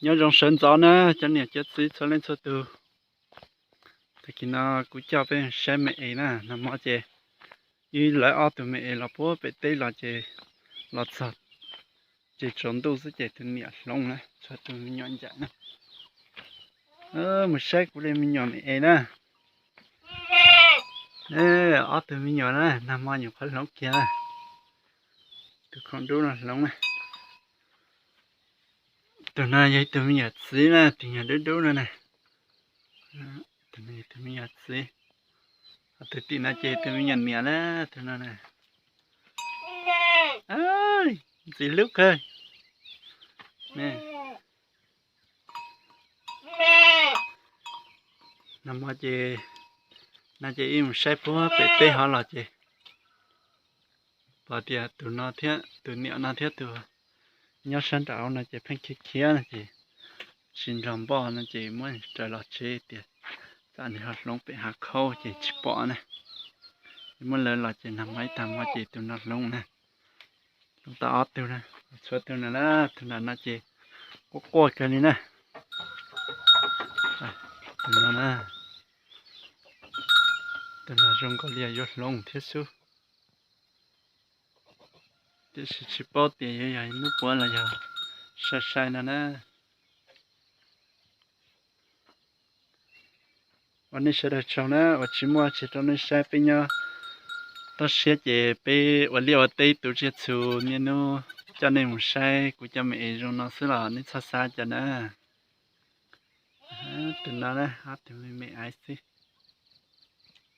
Nyob zoo sawv ntxov na cov niam cov txiv txhua leej txhua tus. Tag kis no kuv coj peb saib me es na, nag hmo ces wb lawv ob tug me es los puag pem teb los ces los txog ces tsaus ntuj xwb ces tus niam hloov na, tshuav tus me nyuam ncaim na. Mus saib kuv li me nyuam me es na. Ob tug me nyuam na, nag hmo nyuam qhuav hloov kiag na. Tus khoom dub no hloov na. Tus no yog ib tug me nyuam txiv na, tus nyuag dub dub no na. Tus no yog tus me nyuam txiv. Tus tim no ces tus me nyuam niam na, tus no na. Ntxim hlub kawg. Nag hmo ces, no ces wb mus saib puag pem teb hov los ces pom tias tus no thiab tus niam no thiab tus nyob sab nraud no ces pheej khiav khiav no ces tsis nrog npoj no ces muab raws los tsev tias tsam nws ho hloov pem hav khaub ces tsis pom na. Ces muab lawv los ces nag hmo ib tag hmo ces tus no hloov na. Hloov tau ob tug na, tshuav tus no na, tus nram no ces quaj quaj kawg li na. Tus no na, tus no zoo nkaus li yuav hloov thiab xwb. Tiam sis tsis paub tias yuav yog hnub puav los yog sai sai no na. Ua nej sawv daws tsaug na uas tsis muaj tsis rau nej saib peb nyob toj siab ces peb ua liaj ua teb tu tsiaj txhu niaj hnub coj nej mus saib kuv cov me es zoo no xwb los nej txhob xav cas na. Tus no na ob tug me me aiv xwb.